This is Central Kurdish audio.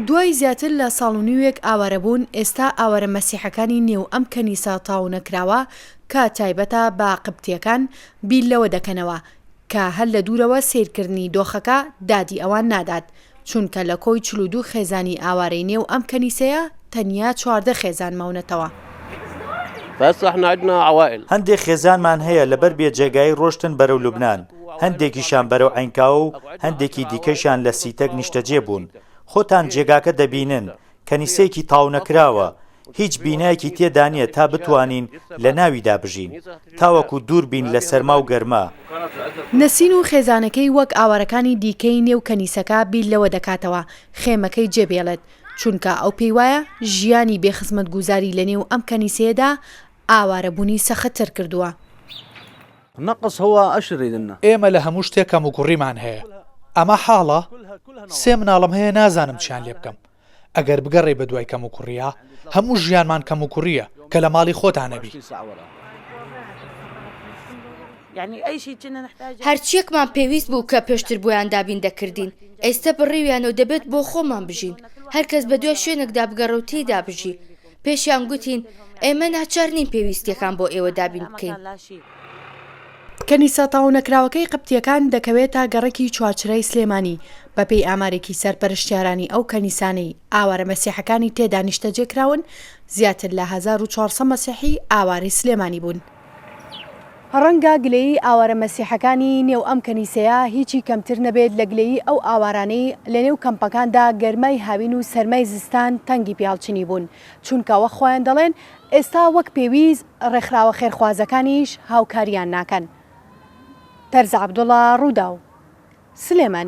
دوای زیاتر لە ساڵ و نیوێک ئاوارەبوون، ئێستا ئاوارە مەسیحەکانی نێو ئەم کەنیسە تاونەکراوە کە تایبەتە بە قبتییەکان، بیر لەوە دەکەنەوە کە هەر لە دوورەوە سەیرکردنی دۆخەکە دادی ئەوان نادات، چونکە لە کۆی 42 خێزانی ئاوارەی نێو ئەم کەنیسەیە تەنیا 14 خێزان ماونەتەوە. هەندێک خێزانمان هەیە لەبەر بێ جێگایی ڕۆشتن بەرەو لوبنان، هەندێکیشیان بەرەو عەینکاوە و هەندێکی دیکەشیان لە سیتەک نیشتەجێ بوون. خۆتان جێگاکە دەبینن، کەنیسەیەکی تاونەکراوە، هیچ بینایەکی تێدا نییە تا بتوانین لە ناویدا بژین، تاوەکو دوور بین لە سەرما و گەرما. نەسین و خێزانەکەی وەک ئاوارەکانی دیکەی نێو کەنیسەکە بیر لەوە دەکاتەوە خێمەکەی جێبێڵێت، چونکە ئەو پێیوایە ژیانی بێ خزمەتگوزاری لەنێو ئەم کەنیسەیەدا ئاوارەبوونی سەختتر کردووە. ئێمە لە هەموو شتێک کەموکوڕیمان هەیە، ئەمە حاڵە؟ سێ مناڵم هەیە نازانم چیان لێ بکەم. ئەگەر بگەڕێی بەدوای کەموکوڕییا، هەموو ژیانمان کەموکوڕییە کە لە ماڵی خۆتا نەبی. هەرچییەکمان پێویست بوو کە پێشتر بۆیان دابین دەکردین، ئێستە بڕیویانە و دەبێت بۆ خۆمان بژین. هەرکەس بەدوای شوێنێکدا بگەڕێ و تێیدا بژی. پێشیان گوتین، ئێمە ناچار نین پێویستییەکان بۆ ئێوە دابین بکەین. کەنیسە تەواونەکراوەکەی قبتییەکان دەکەوێتە گەڕەکی چوارچرای سلێمانی، بەپێی ئامارێکی سەرپەرشتیارانی ئەو کەنیسانەی ئاوارە مەسیحەکانی تێدا نیشتەجێکراون، زیاتر لە 1400 مەسیحی ئاوارەی سلێمانی بوون. ڕەنگە گلەیی ئاوارە مەسیحەکانی نێو ئەم کەنیسەیە هیچی کەمتر نەبێت لە گلەیی ئەو ئاوارانەی لەنێو کەمپەکاندا گەرمای هاوین و سەرمای زستان تەنگی پێهەڵچنیبوون، چونکە وەک خۆیان دەڵێن ئێستا وەک پێویست ڕێکخراوە خێرخوازەکانیش هاوکاریان ناکەن. تەرزە عەبدوڵا، ڕووداو، سلێمانی.